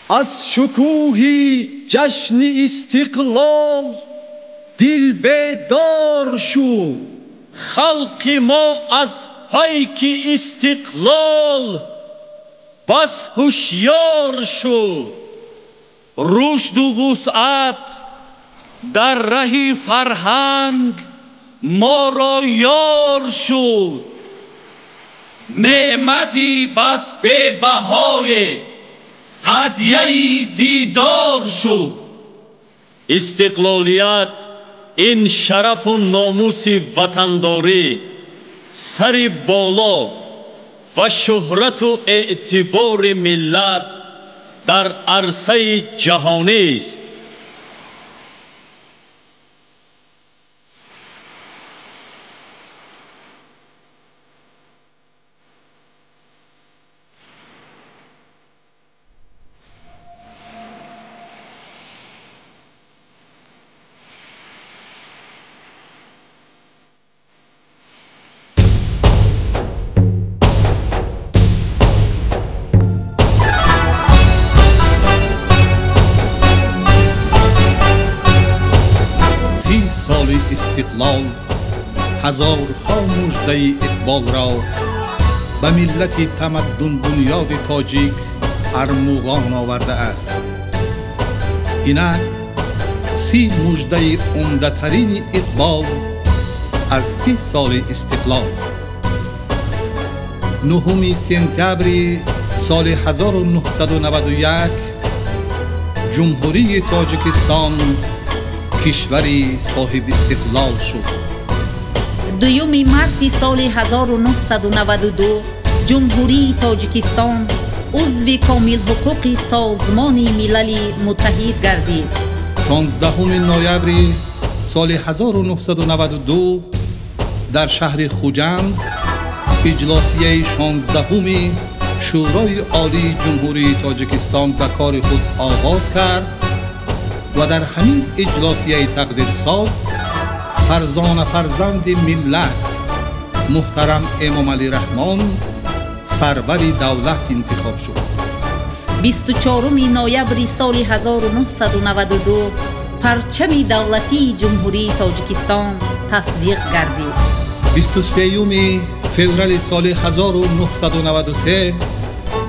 Аз шукӯҳи ҷашни истиқлол дил бедор шуд. Халқи мо аз пайки истиқлол бас ҳушёр шуд. Рушду вусъат дар раҳи фарҳанг моро ёр шуд. Неъмати бас бебаҳое ҳадияи дидор шуд. Истиқлолият ин шарафу номуси ватандорӣ, сари боло ва шӯҳрату эътибори миллат дар арсаи ҷаҳонист. Истиқлол ҳазорҳо муждаи иқболро ба миллати тамаддунбунёди тоҷик армуғон овардааст. Инак 30 муждаи умдатарини иқбол аз 30 соли истиқлол. 9 сентябри соли 1991 Ҷумҳурии Тоҷикистон кишвари соҳибистиқлол шуд. 2 марти соли 1992 Ҷумҳурии Тоҷикистон узви комилҳуқуқи Созмони Милали Муттаҳид гардид. 16 ноябри соли 1992 дар шаҳри Хуҷанд иҷлосияи 16-уми Шӯрои Олии Ҷумҳурии Тоҷикистон ба кори худ оғоз кард ва дар ҳамин иҷлосияи тақдирсоз фарзона фарзанди миллат муҳтарам Эмомалӣ Раҳмон сарвари давлат интихоб шуд. 24 ноябри соли 1992 парчами давлатии Ҷумҳурии Тоҷикистон тасдиқ гардид. 23 феврали соли 1993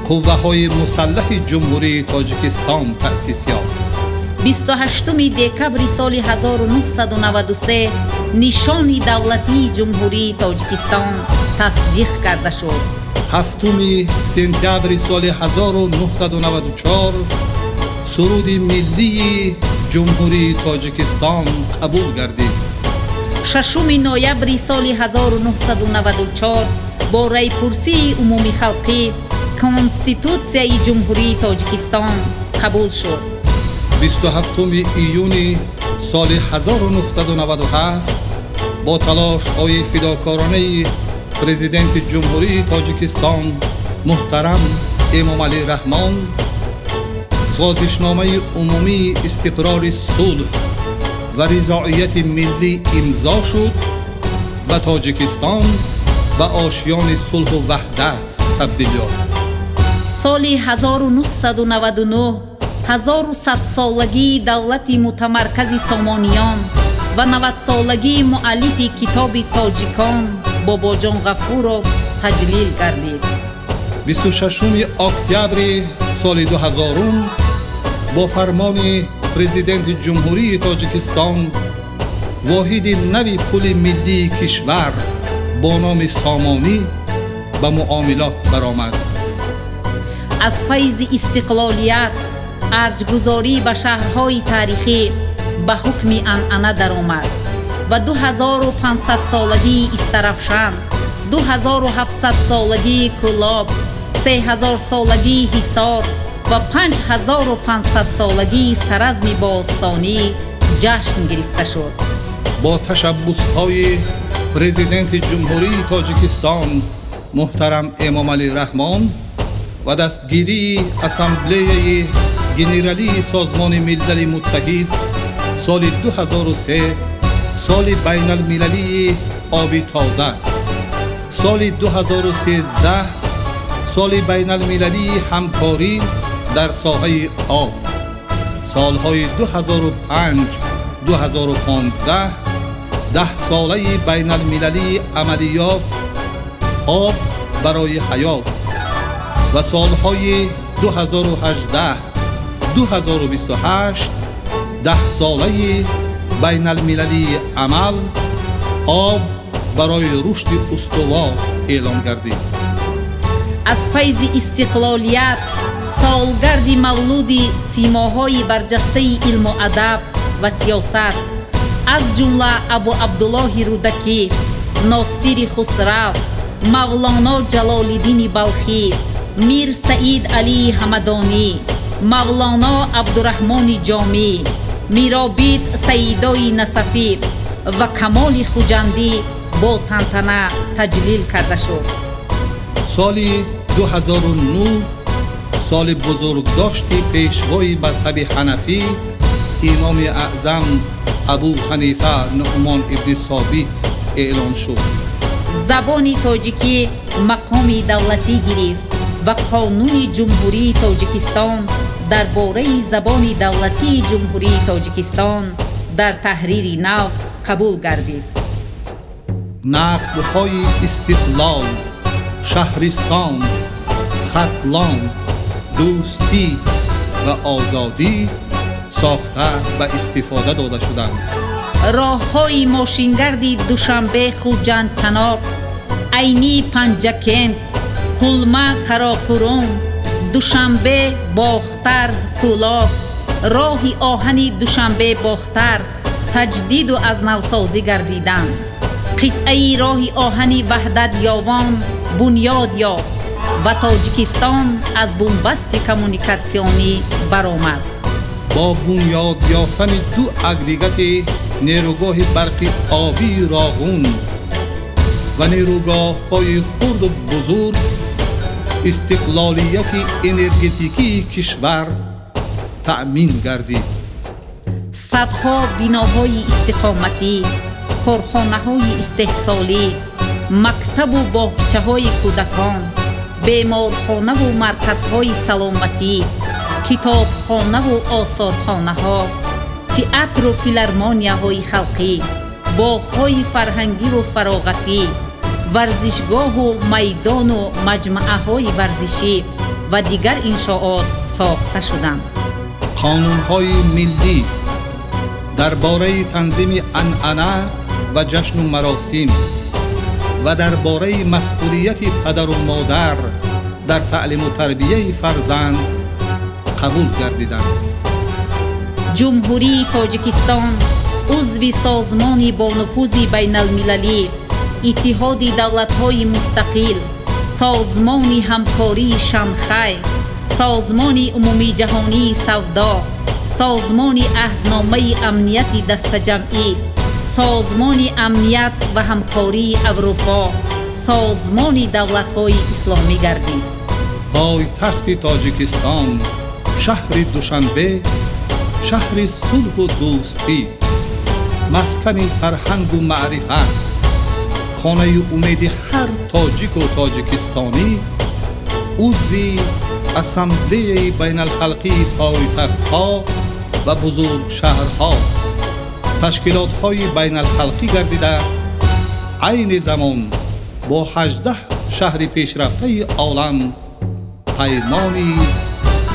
қувваҳои мусаллаҳи Ҷумҳурии Тоҷикистон таъсис ёфт. 28 декабри соли 1993 нишони давлатии Ҷумҳурии Тоҷикистон тасдиқ карда шуд. 7 сентябри соли 1994 суруди миллии Ҷумҳурии Тоҷикистон қабул гардид. 6 ноябри соли 1994 бо райпурсии умумихалқӣ Конститутсияи Ҷумҳурии Тоҷикистон қабул шуд. 27 июни соли 1997 бо талошҳои фидокоронаи президенти Ҷумҳурии Тоҷикистон муҳтарам Эмомалӣ Раҳмон созишномаи умумии истиқрори сулҳ ва ризоияти миллӣ имзо шуд ва Тоҷикистон ба ошёни сулҳу ваҳдат табдил ёфт. Соли 1999 1100-солагии давлати мутамаркази Сомониён ва 90-солагии муаллифи китоби тоҷикон Бобоҷон Ғафуров таҷлил гардид. 26 октябри соли 2000 бо фармони президенти Ҷумҳурии Тоҷикистон воҳиди нави пули миллии кишвар бо номи Сомонӣ ба муомилот баромад. Аз файзи истиқлолият арҷгузорӣ ба шаҳрҳои таърихӣ ба ҳукми анъана даромад ва 2500-солагии Истаравшан, 2700-солагии Кӯлоб, 3000-солагии Ҳисор ва 5500-солагии Саразми бостонӣ ҷашн гирифта шуд. Бо ташаббусҳои президенти Ҷумҳурии Тоҷикистон муҳтарам Эмомалӣ Раҳмон ва дастгирии Ассамблеяи Генералии Созмони Милали Муттаҳид соли 2003 соли байналмилалии оби тоза, соли 2013 соли байналмилалии ҳамкорӣ дар соҳаи об солҳои 2005-2015 10 солаи байналмилалии амалиёт «Об барои ҳаёт» ва солҳои 2018-2028 10 солаи байналмилалии амал «Об барои рушди устувор» эълон гардид. Аз файзи истиқлолият солгарди мавлуди симоҳои барҷастаи илму адаб ва сиёсат, аз ҷумла Абу Абдуллоҳи Рӯдакӣ, Носири Хусрав, Мавлоно Ҷалолиддини Балхӣ, Мир Саид Алии Ҳамадонӣ, Мавлоно Абдураҳмони Ҷомӣ, Миробид Саидои Насафӣ ва Камоли Хуҷандӣ бо тантана таҷлил карда шуд. Соли 2009 соли бузургдошти пешвои мазҳаби ҳанафӣ, Имоми Аъзам Абу Ҳанифа Нуъмон ибни Собит эълон шуд. Забони тоҷикӣ мақоми давлатӣ гирифт ва Қонуни Ҷумҳурии Тоҷикистон дар бораи забони давлатии Ҷумҳурии Тоҷикистон дар таҳрири нав қабул гардид. Нақбҳои Истиқлол, Шаҳристон, Хатлон, Дӯстӣ ва Озодӣ сохта ба истифода дода шуданд. Роҳҳои мошингарди Душанбе, Хуҷанд, Чаноқ, Айнӣ, Панҷакент, Қулма, Қароқурум, Душанбе, Бохтар, Кӯлоб, роҳи оҳани Душанбе, Бохтар таҷдиду аз навсозӣ гардиданд. Қитъаи роҳи оҳани Ваҳдат Ёвон бунёд ёфт ва Тоҷикистон аз бунбасти коммуникатсионӣ баромад. Бо бунёд ёфтани ду агрегати нерӯгоҳи барқи обии Роғун ва нерӯгоҳҳои хурду бузург истиқлолияти энергетикии кишвар таъмин гардид. Садҳо биноҳои истиқоматӣ, корхонаҳои истеҳсолӣ, мактабу боғчаҳои кӯдакон, беморхонаву марказҳои саломатӣ, китобхонаву осорхонаҳо, театру филармонияҳои халқӣ, боғҳои фарҳангиву фароғатӣ, варзишгоҳу майдону маҷмӯаҳои варзишӣ ва дигар иншоот сохта шуданд. Қонунҳои миллӣ дар бораи танзими анъана ва ҷашну маросим ва дар бораи масъулияти падару модар дар таълиму тарбияи фарзанд қабул гардиданд. Ҷумҳурии Тоҷикистон узви созмони бонуфузи байналмилалӣ, Иттиҳоди Давлатҳои Мустақил, Созмони Ҳамкории Шанхай, Созмони Умумиҷаҳонии Савдо, Созмони Аҳдномаи Амнияти Дастаҷамъӣ, Созмони Амният ва Ҳамкории Аврупо, Созмони Давлатҳои Исломӣ гардид. Пойтахти Тоҷикистон, шаҳри Душанбе, шаҳри сулҳу дӯстӣ, маскани фарҳангу маърифат, хонаи умеди ҳар тоҷику тоҷикистонӣ, узви Ассамблеяи Байналхалқии пойтахтҳо ва бузургшаҳрҳо, ташкилотҳои байналхалқӣ гардида, айни замон бо 18 шаҳри пешрафтаи олам паймони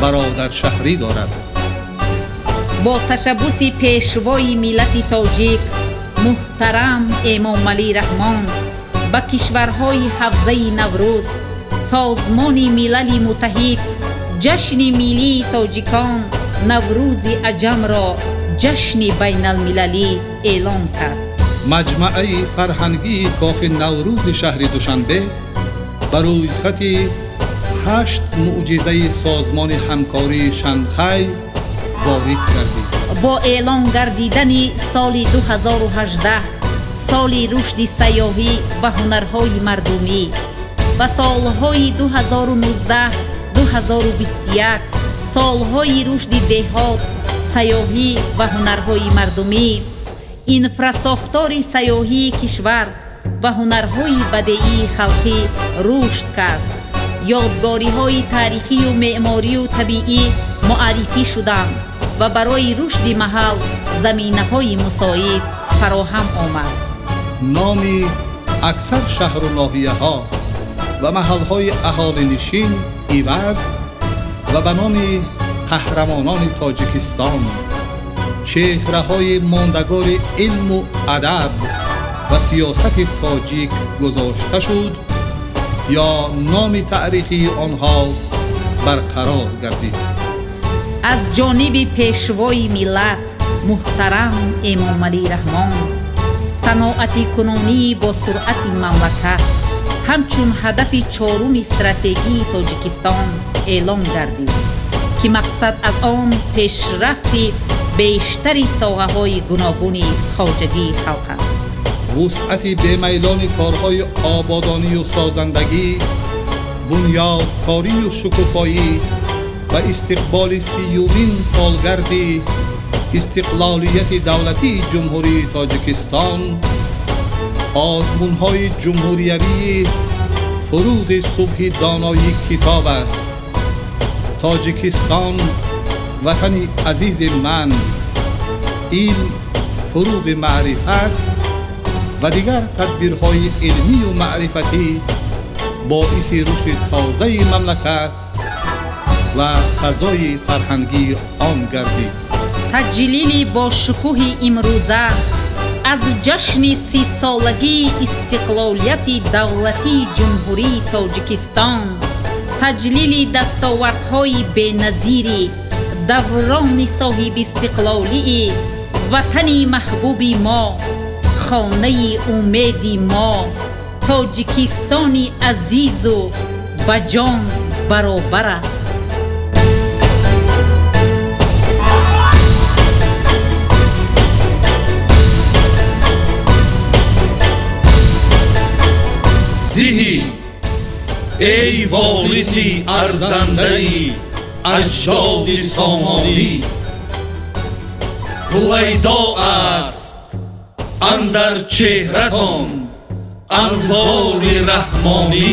бародаршаҳрӣ дорад. Бо ташаббуси пешвои миллати тоҷик муҳтарам Эмомалӣ Раҳмон ба кишварҳои ҳавзаи Наврӯз, Созмони Милали Муттаҳид ҷашни миллии тоҷикон, Наврӯзи Аҷамро ҷашни байналмилалӣ эълон кард. Маҷмаъаи фарҳангии Кохи Наврӯзи шаҳри Душанбе ба рӯйхати ҳашт мӯъҷизаи Созмони Ҳамкории Шанхай ворид гардид. Бо эълон гардидани соли 2018 соли рушди сайёҳӣ ва ҳунарҳои мардумӣ ва солҳои 2019-2021 солҳои рушди деҳот, сайёҳӣ ва ҳунарҳои мардумӣ, инфрасохтори сайёҳии кишвар ва ҳунарҳои бадеии халқӣ рушд кард. Ёдгориҳои таърихию меъморию табиӣ муаррифӣ шуданд ва барои рушди маҳал заминаҳои мусоид фароҳам омад. Номи аксар шаҳру ноҳияҳо ва маҳалҳои аҳолинишин иваз ва ба номи қаҳрамонони Тоҷикистон, чеҳраҳои мондагори илму адаб ва сиёсати тоҷик гузошта шуд ё номи таърихии онҳо барқарор гардид. Аз ҷониби пешвои миллат муҳтарам Эмомалӣ Раҳмон саноатикунонии бо суръати мамлакат ҳамчун ҳадафи чоруми стратегии Тоҷикистон эълон гардид, ки мақсад аз он пешрафти бештари соҳаҳои гуногуни хоҷагии халқ аст. Вусъати бемайлони корҳои ободонию созандагӣ, бунёдкорию шукуфоӣ ва истиқболи 30-умин солгарди истиқлолияти давлатии Ҷумҳурии Тоҷикистон, озмунҳои ҷумҳуриявии фуруғи субҳи донои китоб аст. Тоҷикистон ватани азизи ман, илм, фуруғи маърифат ва дигар тадбирҳои илмию маърифатӣ боиси рушди тозаи мамлакат ва фазои фарҳангии он гардид. Таҷлили бошукӯҳи имрӯза аз ҷашни 30-солагии истиқлолияти давлатии Ҷумҳурии Тоҷикистон, таҷлили дастовардҳои беназири даврони соҳибистиқлолии ватани маҳбуби мо, хонаи умеди мо, Тоҷикистони азизу ба ҷон баробар аст. Зиҳӣ эй вориси арзандаи аҷдоди сомонӣ, ҳувайдо аст андар чеҳратон анвори раҳмонӣ.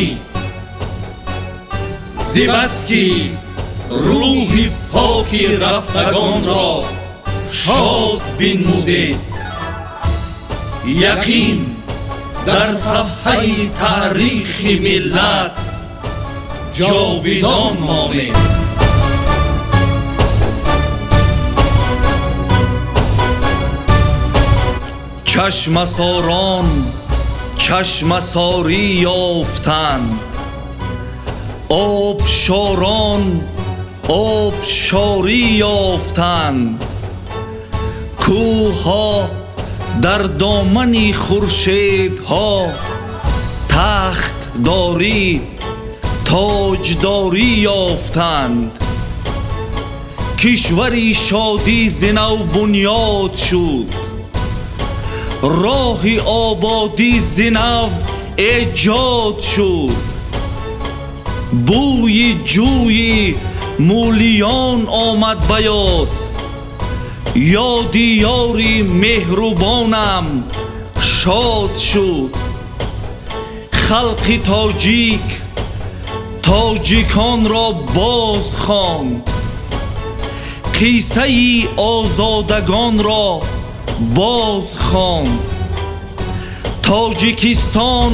Зибаски рӯҳи поки рафтагонро шод бинмудед, яқин дар сафҳаи таърихи миллат ҷовидон монед. Чашмасорон чашмасорӣ ёфтанд, обшорон обшорӣ ёфтанд, кӯҳҳо дар домани хуршедҳо тахтдорӣ тоҷдорӣ ёфтанд. Кишвари шодӣ зинав бунёд шуд, роҳи ободӣ зинав эҷод шуд. Бӯи ҷӯи мӯлиён омад ба ёд, ёди ёри меҳрубонам шод шуд. Халқи тоҷик тоҷиконро боз хонд, қиссаи озодагонро боз хонд. Тоҷикистон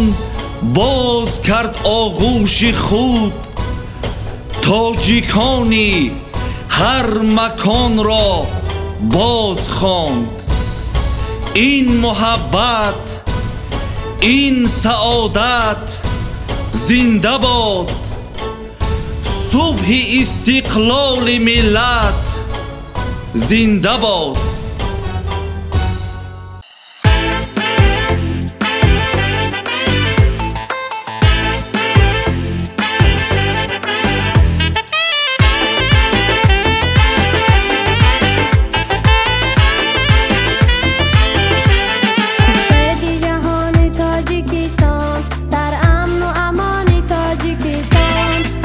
боз кард оғӯши худ, тоҷикони ҳар маконро боз хонд. Ин муҳаббат, ин саодат зинда бод, субҳи истиқлоли миллат зинда бод.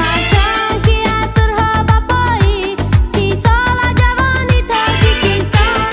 Ҳарчанд ки асрҳо ба пои 30 сола ҷавони Тоҷикистон.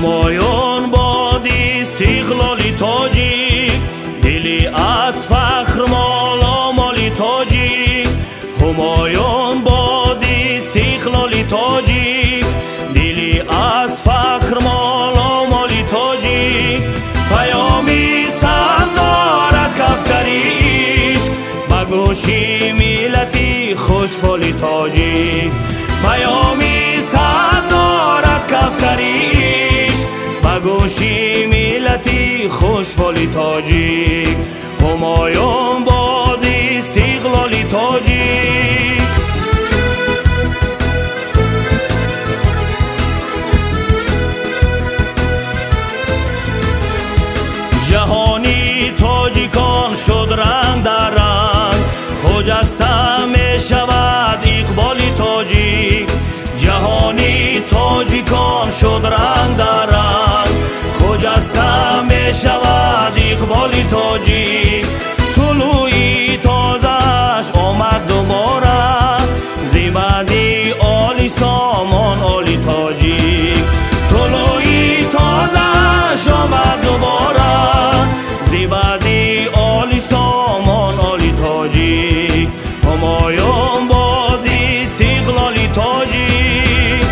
Ҳумоюн бод истиқлоли тоҷик, дили аз фахр моломоли тоҷик. Ҳумоюн бод истиқлоли тоҷик, дили аз фахр моломоли тоҷик. Паёми сабз дорад кафтари ишқ, ба гӯши миллати хушфоли тоҷик. Паёми сабз дорад кафтари ишқ, ба гӯши миллати хушфоли тоҷик. Ҳумоюн бод истиқлоли тоҷик. Ҷаҳони тоҷикон шуд ранг дар ранг, хуҷаста мешавад иқболи тоҷик. Ҷаҳони тоҷикон шуд ранг дар ранг, хуҷаста мешавад иқболи тоҷик. Тулӯи тозааш омад дубора, зи баъди оли сомон оли тоҷик. Тулӯи тозааш омад дубора, зи баъди оли сомон оли тоҷик. Ҳумоюн бод истиқлоли тоҷик.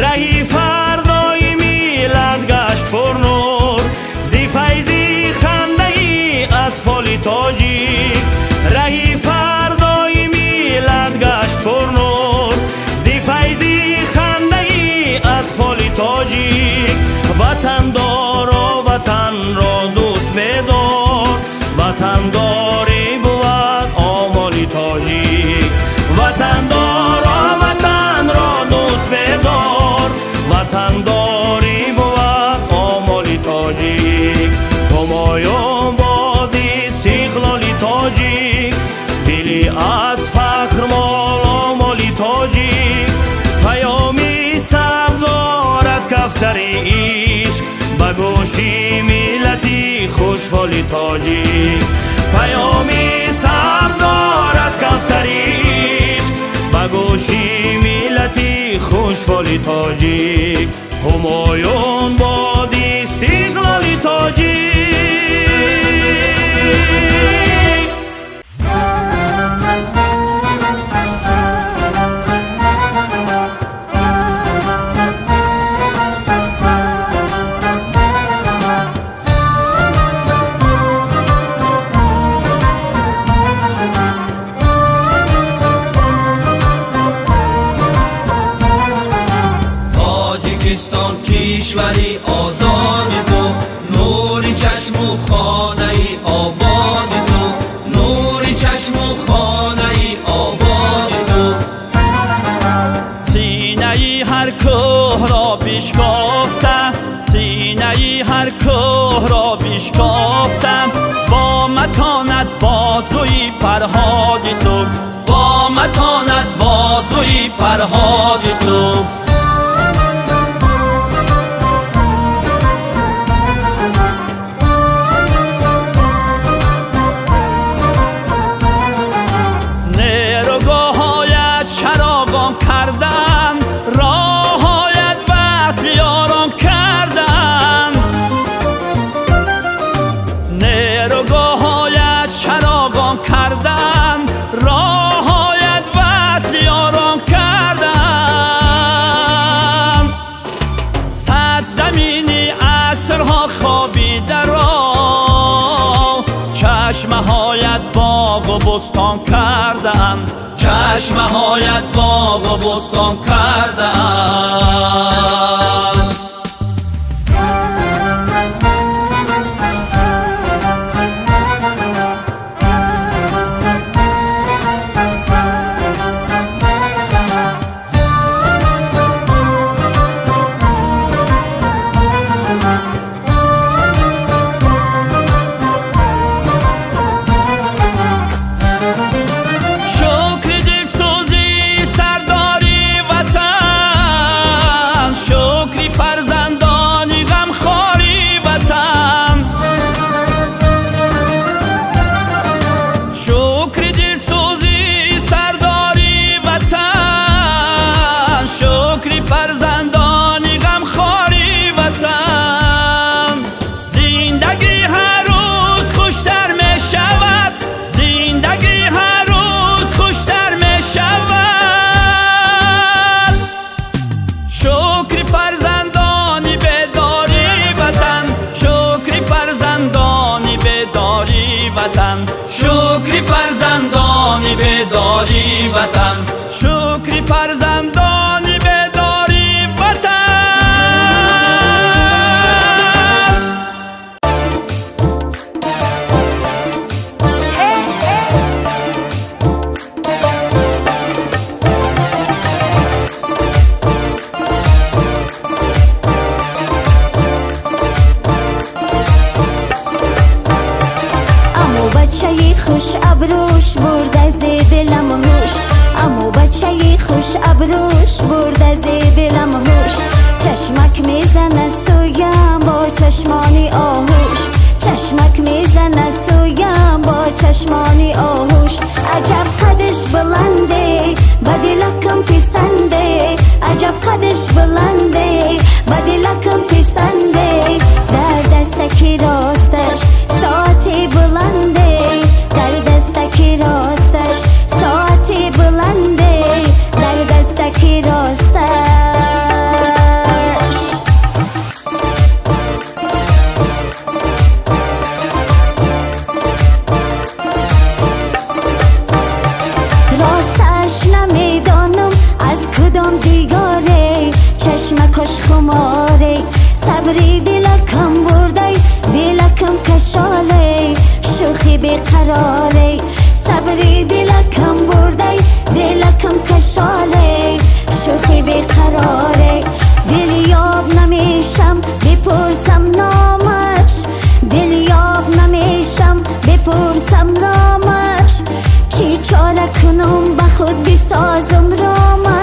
Раҳи фардои миллат гашт пурнур, зи файзи хандаи атфоли тоҷик. Раҳи фардои миллат гашт пурнур, зи файзи хандаи атфоли тоҷик. Ватандоро ватанро дӯст медор, ватандорӣ бувад омоли тоҷик. Ватандоро ватанро дӯст медор, ватандорӣ бувад омоли тоҷик. Ҳумоюн бод истиқлоли тоҷик, дили аз фахр моломоли тоҷик. Паёми сабз дорад кафтари ишқ, ба гӯши миллати хушфоли тоҷик. Паёми сабз дорад кафтари ишқ, ба гӯши миллати хушфоли тоҷик. Ҳумоюн бод истиқлоли тоҷик. Тоҷикистон кишвари озоди ту, нури чашму хонаи ободи ту, нури чашму хонаи ободи ту. Синаи ҳар кӯҳро бишкофта, синаи ҳар кӯҳро бишкофта, бо матонат бозуи Фарҳоди ту, бо матонат бозуи Фарҳоди ту. Роҳоят васл ёрон кардан, нерӯгоҳоят чароғон кардан, роҳоят васл ёрон кардан. Сарзамини асрҳо хобидаро, чашмаҳоят боғу бӯстон кардаанд, чашмаҳоят боғу бӯстон кардаанд. Шукри ватан, шукри фарзандони бедори ватан, шукри фарзандони бедори ватан. خوش ابروش برد از دلم هوش، امو بچه خوش ابروش برد از دلم هوش. چشمک میزنه سویم با چشمانی آهوش، چشمک میزنه سویم با چشمانی آهوش. عجب قدش بلنده با دلکم پسنده، عجب قدش بلنده با دلکم پسنده. در دستکی راستش ساعتی بلنده، در دستکی راستش ساعتی بلنده، در دستکی راستش. راستش نمیدانم از کدام دیگاره، چشمکش خماره، صبری دلکم برده دلکم کشاله، شوخی بیقراره، صبری دلکم برده دلکم کشاله، شوخی بیقراره. دلیاب نمیشم بپرسم نامش، دلیاب نمیشم بپرسم نامش، چی چاره کنم به خود بسازم رامش.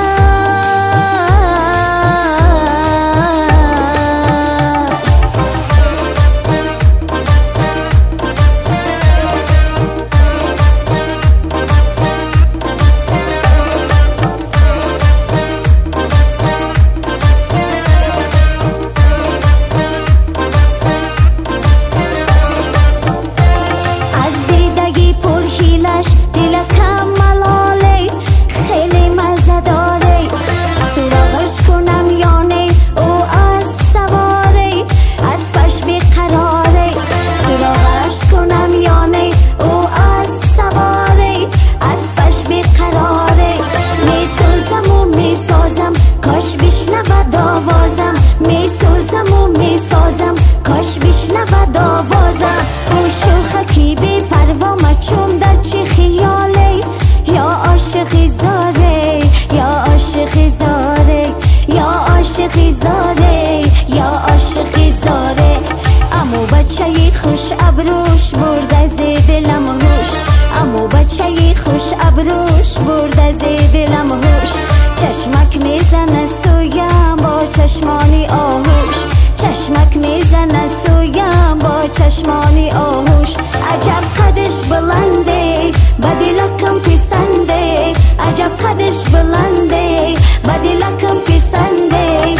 خوش ابروش برد از دلم هوش، امو بچه خوش ابروش برد از دلم هوش. چشمک میزنه سویم با چشمانی آهوش، چشمک میزنه سویم با چشمانی آهوش. عجب قدش بلنده با دلکم پسنده، عجب قدش بلنده با دلکم پسنده.